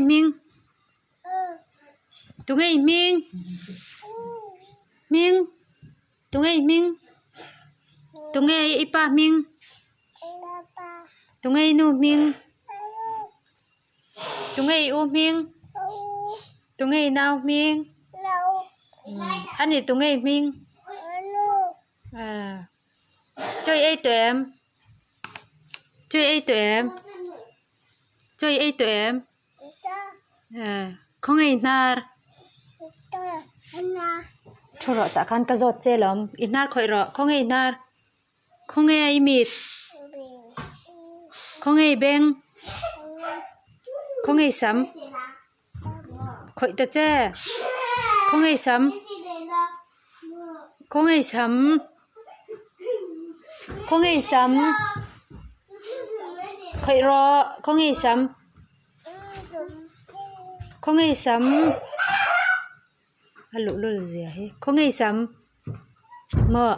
i hming? Tunge i hming? Hming? Tunge i hming? Tunge i pa hming? Tunge i nu hming? Tunge i u hming? Tunge i nau hming? A ni tunge i hming? Chaw i ei tawh em? Chaw i ei tawh em? Chaw i ei tawh em? Khawnge i hnar? Thu rawh tah khan ka zawt che lawm. I hnar khawih rawh. Khawnge i hnar? Khawnge i mit? Khawnge i beng? Khawnge i sam? Khawih ta che. Khawnge i sam? Khawnge i sam? Khawnge i sam? Khawih rawh. Khawnge i sam? Khawnge i sam? A luhlul zia hi. Khawnge i sam? Maw?